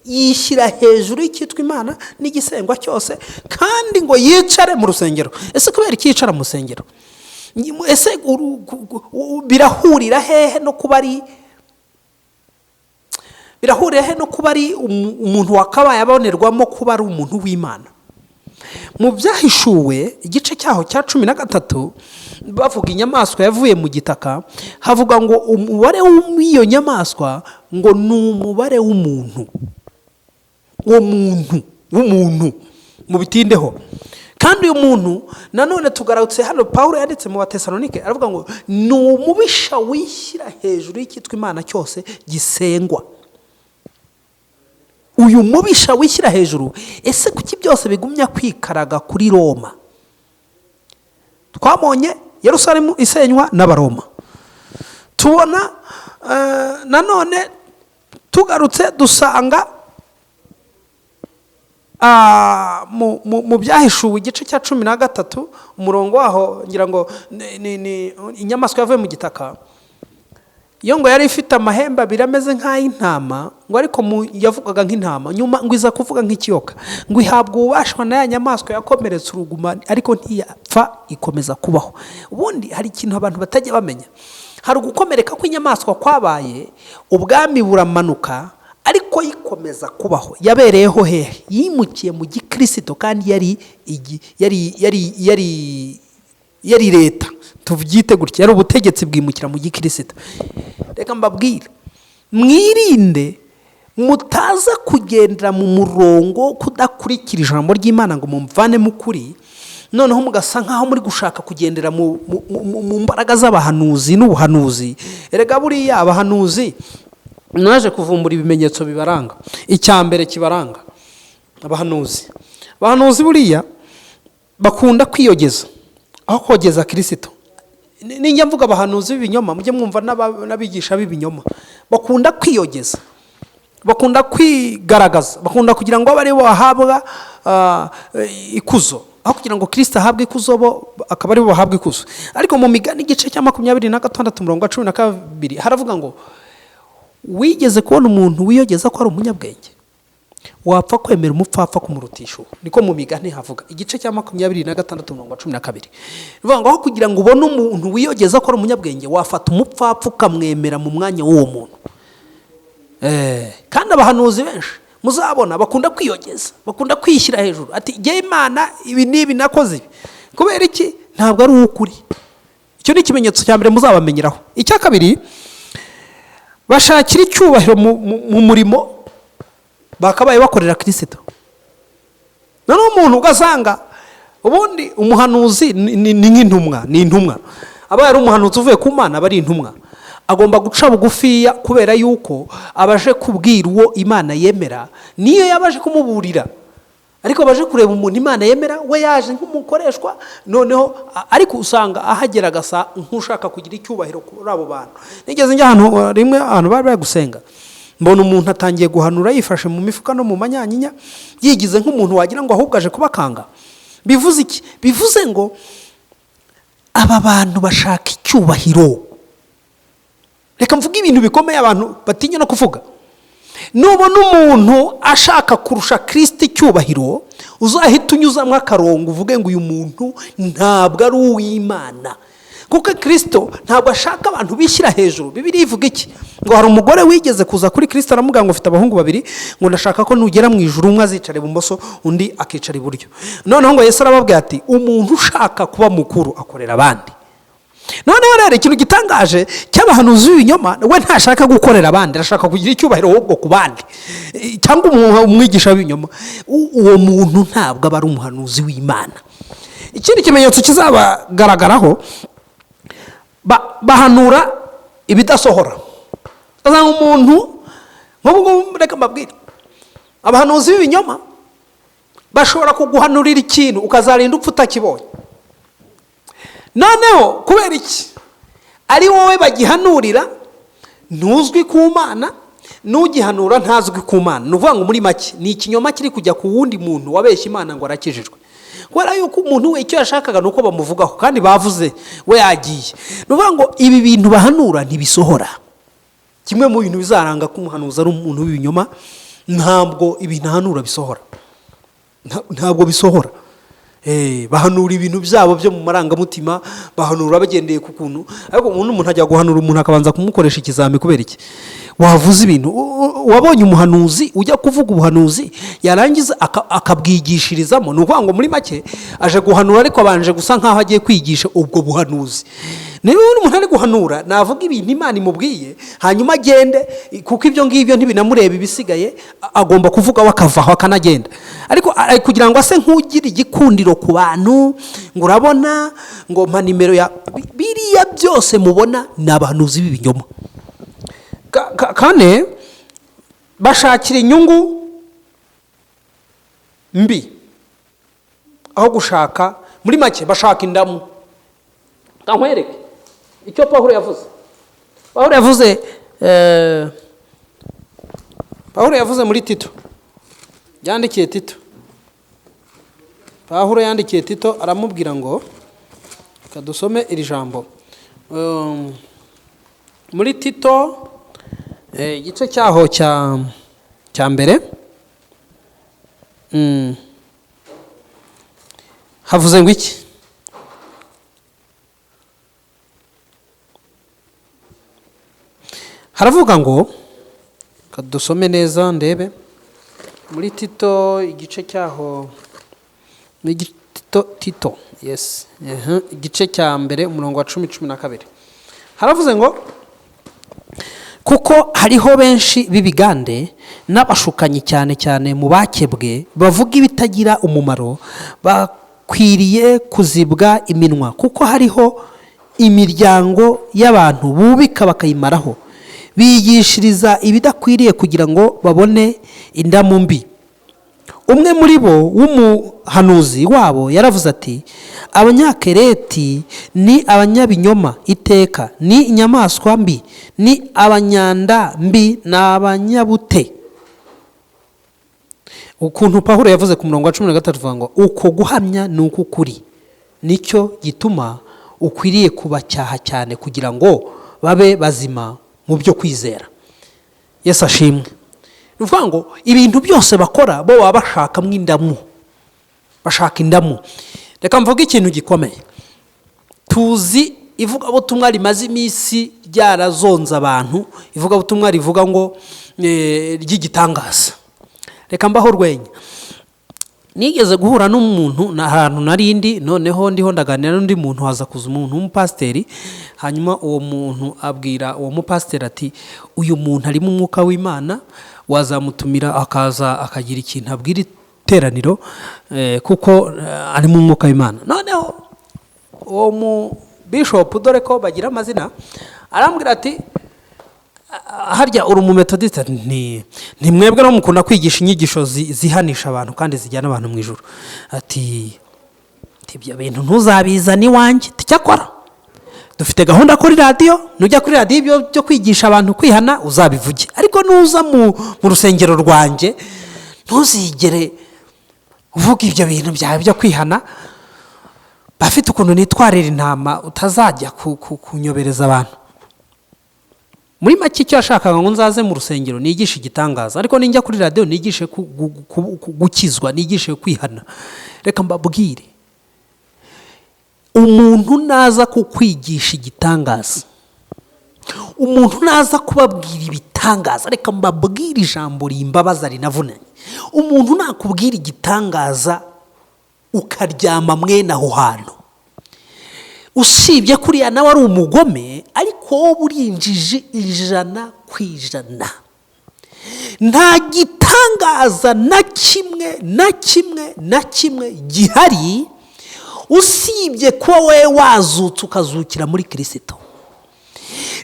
Yishyira hejuru y'icyitwa Imana n'igisengwa cyose, kandi ngo yicare mu rusengero. Ese kubera iki yicara mu rusengero? Ese birahurira hehe no kuba ari, birahurira he no kuba ari umuntu wakabaye abonerwamo kuba ari umuntu w'Imana? Mu Byahishuwe, igice cyaho cya 13, bavuga inyamaswa yavuye mu gitaka, havuga ngo umubare w'iyo nyamaswa ngo ni umubare w'umuntu. Uwo muntu w'umuntu mubitindeho. Kandi uyu muntu nanone tugarutse hano, Paul yanditse mu Batesalonike, aravuga ngo ni umubisha wishyira hejuru y'icyitwa Imana cyose gisengwa. Uyu mubisha wishyira hejuru, ese kuki byose bigumya kwikaraga kuri Roma? Twabonye Yerusalemu isenywa n'Abaroma, tubona nanone tugarutse dusanga mu Byahishuwe, igice cya 13, umurongo waho ngira ngo ni inyamaswa yavuye mu gitaka. Iyo ngo yari ifite amahembe abiri ameze nk'ay'intama, ngo ariko yavugaga nk'intama, nyuma ngo iza kuvuga nk'ikiyoka, ngo ihabwa ububasha na ya nyamaswa yakomeretse uruguma, ariko ntiyapfa, ikomeza kubaho. Ubundi hari ikintu abantu batajya bamenya: hari ugukomereka kw'inyamaswa kwabaye, ubwami buramanuka, ariko yikomeza kubaho. Yabereyeho hehe? Yimukiye mu gikirisito, kandi yari yari yari yari leta, tubyite gutya, yari ubutegetsi bwimukira mu gikirisito. Reka mbabwire, mwirinde mutaza kugendera mu murongo kudakurikira ijambo ry'Imana ngo mumvanemo ukuri, noneho mugasa nk'aho muri gushaka kugendera mu mbaraga z'abahanuzi n'ubuhanuzi. Erega buriya abahanuzi, naje kuvumbura ibimenyetso bibaranga. Icya mbere kibaranga abahanuzi, buriya bakunda kwiyogeza aho kogeza Kirisito. Ninjya mvuga abahanuzi b'ibinyoma, mujye mwumva n'abigisha b'ibinyoma. Bakunda kwiyogeza, bakunda kwigaragaza, bakunda kugira ngo abe aribo bahabwa ikuzo aho kugira ngo Kirisito ahabwe ikuzo, bo akaba aribo bahabwa ikuzo. Ariko mu Migani, igice cya 26, umurongo wa 12, haravuga ngo: "Wigeze kubona umuntu wiyogeza ko ari umunyabwenge? Wapfa kwemera umupfapfa kumurutisha uwo." Niko mu Migani havuga, igice cya 26, umurongo wa 12. Bivuga ngo aho kugira ngo ubone umuntu wiyogeza ko ari umunyabwenge, wafata umupfapfa ukamwemera mu mwanya w'uwo muntu. Kandi abahanuzi benshi muzabona bakunda kwiyogeza, bakunda kwishyira hejuru, ati: "Jye Imana ibi n'ibi nakoze ibi." Kubera iki? Ntabwo ari uw'ukuri. Icyo ni ikimenyetso cya mbere muzabamenyeraho. Icya kabiri, bashakira icyubahiro mu murimo bakabaye bakorera Kirisito. Noneho umuntu ugasanga ubundi umuhanuzi ni nk'intumwa, ni intumwa. Aba yari umuhanuzi uvuye ku Mana, aba ari intumwa, agomba guca bugufiya, kubera yuko abaje kubwira uwo Imana yemera. Niyo yaba aje kumuburira, ariko baje kureba umuntu Imana yemera, we yaje nk'umukoreshwa. Noneho ariko usanga ahagera agasa nk'ushaka kugira icyubahiro kuri abo bantu. Nigeze njya ahantu rimwe, ahantu bari bari gusenga, mbona umuntu atangiye guhanura yifashe mu mifuka no mu manyanyinya, yigize nk'umuntu wagira ngo ahubwo aje kubakanga. Bivuze iki? Bivuze ngo aba bantu bashaka icyubahiro. Reka mvuge ibintu bikomeye abantu batinya no kuvuga. Nubona umuntu ashaka kurusha Kirisito icyubahiro, uzahita unyuzamo akarongo, uvuge ngo uyu muntu ntabwo ari uw'Imana, kuko Kirisito ntabwo ashaka abantu bishyira hejuru. Bibiliya ivuga iki? Ngo hari umugore wigeze kuza kuri Kirisito, aramubwira ngo: "Ufite abahungu babiri, ngo ndashaka ko nugera mu ijuru umwe azicara ibumoso, undi akicara iburyo." Noneho ngo Yesu arababwira ati: "Umuntu ushaka kuba mukuru akorera abandi." Noneho rero ikintu gitangaje cy'abahanuzi b'ibinyoma, we ntashaka gukorera abandi, arashaka kugira icyubahiro ahubwo ku bandi. Cyangwa umwigisha w'ibinyoma, uwo muntu ntabwo aba ari umuhanuzi w'Imana. Ikindi kimenyetso kizabagaragaraho, bahanura ibidasohora. Ugasanga umuntu nk'ubu ngubu, reka mbabwire, abahanuzi b'ibinyoma bashobora kuguhanurira ikintu ukazarinda upfa utakibonye. Noneho kubera iki? Ari wowe bagihanurira, ntuzwi ku Mana. N'ugihanura ntazwi ku Mana. Ni ukuvuga ngo muri make ni ikinyoma kiri kujya ku wundi muntu wabeshya Imana ngo arakijijwe, kubera yuko umuntu we icyo yashakaga ni uko bamuvugaho, kandi bavuze we yagiye. Ni ukuvuga ngo ibi bintu bahanura ntibisohora. Kimwe mu bintu bizaranga ko umuhanuzi ari umuntu w'ibinyoma, ntabwo ibintu ahanura bisohora. Ntabwo bisohora. Bahanura ibintu byabo byo mu marangamutima, bahanura bagendeye ku kuntu. Ariko umuntu ajya guhanura umuntu akabanza kumukoresha ikizami. Kubera iki wavuze ibintu? Wabonye umuhanuzi ujya kuvuga ubuhanuzi, yarangiza akabwigishirizamo? Ni ukuvuga ngo muri make aje guhanura, ariko abanje gusa nkaho agiye kwigisha ubwo buhanuzi. Niba umuntu ari guhanura, navuga ibintu Imana imubwiye, hanyuma agende, kuko ibyo ngibyo ntibinamureba. Ibisigaye agomba kuvuga we akavaho akanagenda. Ariko kugira ngo ase nk'ugira igikundiro ku bantu, ngo urabona ngo mpa nimero ya biriya byose mubona ni abahanuzi b'ibinyoma. Kane, bashakira inyungu mbi aho gushaka, muri make bashaka indamu. Nkwereke icyo Pawulo yavuze. Pawulo yavuze muri Tito, yandikiye Tito, Pawulo yandikiye Tito aramubwira ngo, reka dusome iri jambo. Muri Tito, igice cyaho cya mbere, havuze ngo iki? Haravuga ngo, reka dusome neza ndebe muri Tito igice cyaho ni Tito, yes, igice cya mbere, umurongo wa 10, 12, haravuze ngo: "Kuko hariho benshi b'ibigande n'abashukanyi, cyane cyane mu bakebwe, bavuga ibitagira umumaro, bakwiriye kuzibwa iminwa. Kuko hariho imiryango y'abantu bubika bakayimaraho, bigishiriza ibidakwiriye kugira ngo babone indamu mbi. Umwe muri bo w'umuhanuzi wabo yaravuze ati: 'Abanyakereti ni abanyabinyoma iteka, ni inyamaswa mbi, ni abanyanda mbi, ni abanyabute.'" Ukuntu Pawulo yavuze ku murongo wa 13 avuga ngo: "Uko guhamya ni uk'ukuri, nicyo gituma ukwiriye kubacyaha cyane kugira ngo babe bazima mu byo kwizera." Yesu ashimwe. Ni ukuvuga ngo ibintu byose bakora, bo baba bashakamo indamu, bashaka indamu. Reka mvuge ikintu gikomeye. Tuzi ivugabutumwa rimaze iminsi ryarazonze abantu, ivugabutumwa rivuga ngo ry'igitangaza. Reka mbaho urwenya. Nigeze guhura n'umuntu na ahantu narindi, noneho ndiho ndaganira n'undi muntu, haza kuza umuntu w'umupasiteri. Hanyuma uwo muntu abwira uwo mupasiteri ati: "Uyu muntu arimo umwuka w'Imana, wazamutumira akaza akagira ikintu abwira iteraniro, kuko arimo umwuka w'Imana." Noneho uwo mu bishopu, dore ko bagira amazina, arambwira ati: "Harya uri umumetodiste? Ni mwebwe no mukunda kwigisha inyigisho zihanisha abantu kandi zijyana abantu mu ijuru." Ati: "Ibyo bintu ntuzabizane iwanjye. Cyakora dufite gahunda kuri radiyo, nujya kuri radiyo ibyo byo kwigisha abantu kwihana uzabivuge, ariko nuza mu rusengero rwanjye ntuzigere uvuga ibyo bintu byawe byo kwihana. Bafite ukuntu nitwarira intama, utazajya kunyobereza abantu." Muri make icyo yashakaga ngo nzaze mu rusengero nigishe igitangaza, ariko ninjya kuri radiyo nigishe gukizwa, nigishe kwihana. Reka mbabwire, umuntu naza kukwigisha igitangaza, umuntu naza kubabwira ibitangaza, reka mbabwire ijambo rimbabaza rinavunanye: umuntu nakubwira igitangaza ukaryama mwene aho hantu, usibye kuriya nawe ari umugome, ariko wowe urinjije 100%. Nta gitangaza na kimwe na kimwe na kimwe gihari usibye kuba wowe wazutse ukazukira muri Kirisito.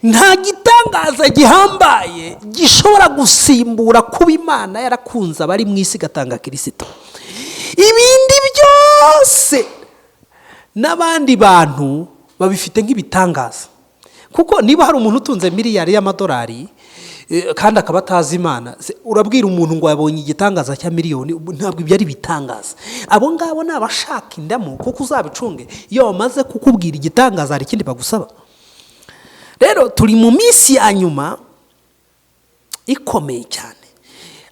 Nta gitangaza gihambaye gishobora gusimbura kuba Imana yarakunze abari mu isi igatanga Kirisito. Ibindi byose n'abandi bantu babifite nk'ibitangaza, kuko niba hari umuntu utunze miliyari y'amadolari Kandi akaba atazi Imana. Urabwira umuntu ngo yabonye igitangaza cya miliyoni, ntabwo ibyo ari ibitangaza. Abo ngabo ni abashaka indamu, kuko uzabicunge, iyo bamaze kukubwira igitangaza hari ikindi bagusaba. Rero turi mu minsi ya nyuma ikomeye cyane,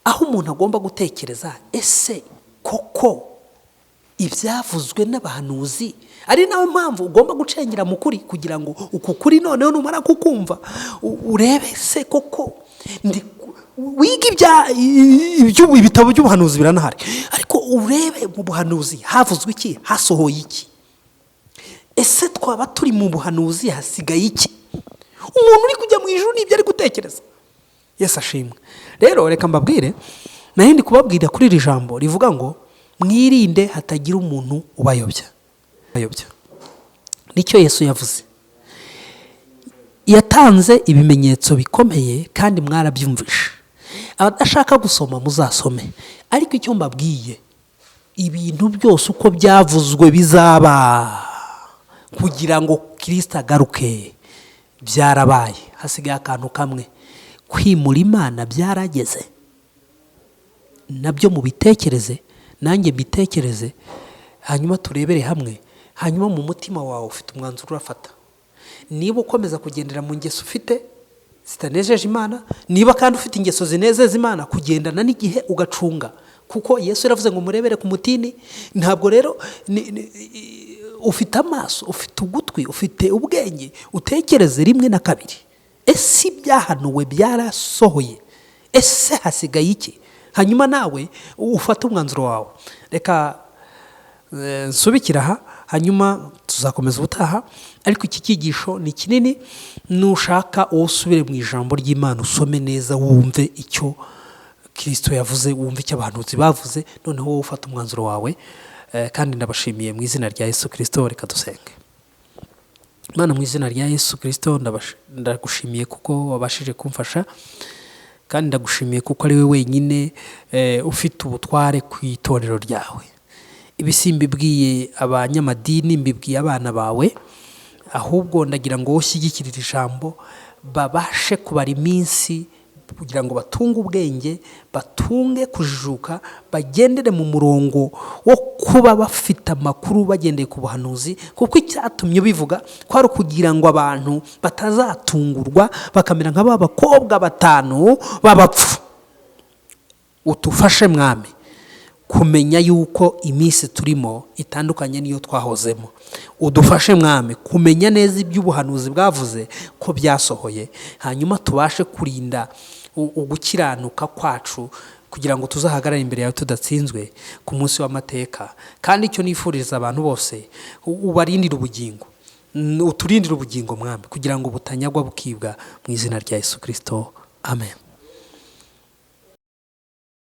aho umuntu agomba gutekereza: ese koko ibyavuzwe n'abahanuzi? Ari nawe mpamvu ugomba gucengera mu kuri, kugira ngo uku kuri noneho numara kukumva urebe se koko wige ibitabo by'ubuhanuzi biranahari, ariko urebe mu buhanuzi havuzwe iki, hasohoye iki, ese twaba turi mu buhanuzi, hasigaye iki? Umuntu uri kujya mu ijuru n'ibyo ari gutekereza. Yesu ashimwe. Rero reka mbabwire, nari ndi kubabwira kuri iri jambo rivuga ngo mwirinde hatagira umuntu ubayobya. Bayobya nicyo Yesu yavuze. Yatanze ibimenyetso bikomeye kandi mwarabyumvishe. Abadashaka gusoma muzasome, ariko icyo mbabwiye, ibintu byose uko byavuzwe bizaba kugira ngo Kirisita agaruke byarabaye. Hasigaye akantu kamwe: kwimura Imana byarageze. Nabyo mubitekereze, nanjye mbitekereze, hanyuma turebere hamwe. Hanyuma mu mutima wawe ufite umwanzuro urafata, niba ukomeza kugendera mu ngeso ufite zitanejeje Imana, niba kandi ufite ingeso zinezeza Imana, kugendana n'igihe ugacunga, kuko Yesu yaravuze ngo murebere ku mutini. Ntabwo rero ufite amaso, ufite ugutwi, ufite ubwenge, utekereze rimwe na kabiri: ese ibyahanuwe byarasohoye? Ese hasigaye iki? Hanyuma nawe ufate umwanzuro wawe. Reka nsubikira aha, hanyuma tuzakomeza ubutaha. Ariko iki cyigisho ni kinini, nushaka wowe usubire mu ijambo ry'Imana, usome neza, wumve icyo Kirisito yavuze, wumve icyo abahanuzi bavuze, noneho wowe ufate umwanzuro wawe. Kandi ndabashimiye mu izina rya Yesu Kirisito. Reka dusenge. Imana, mu izina rya Yesu Kirisito, ndagushimiye kuko wabashije kumfasha, kandi ndagushimiye kuko ari we wenyine ufite ubutware ku itorero ryawe. Ibi si mbibwiye abanyamadini, mbibwiye abana bawe. Ahubwo ndagira ngo ushyigikire iri jambo, babashe kubara iminsi kugira ngo batunge ubwenge, batunge kujijuka, bagendere mu murongo wo kuba bafite amakuru bagendeye ku buhanuzi, kuko icyatumye ubivuga kwari ukugira ngo abantu batazatungurwa bakamera nka ba bakobwa batanu b'abapfu. Utufashe Mwami kumenya yuko iminsi turimo itandukanye n'iyo twahozemo. Udufashe Mwami kumenya neza iby'ubuhanuzi bwavuze ko byasohoye, hanyuma tubashe kurinda ugukiranuka kwacu kugira ngo tuzahagarare imbere yawe tudatsinzwe ku munsi w'amateka. Kandi icyo nifuriza abantu bose, ubarindire ubugingo, uturindire ubugingo Mwami, kugira ngo butanyagwa bukibwa, mu izina rya Yesu Kirisito, amen.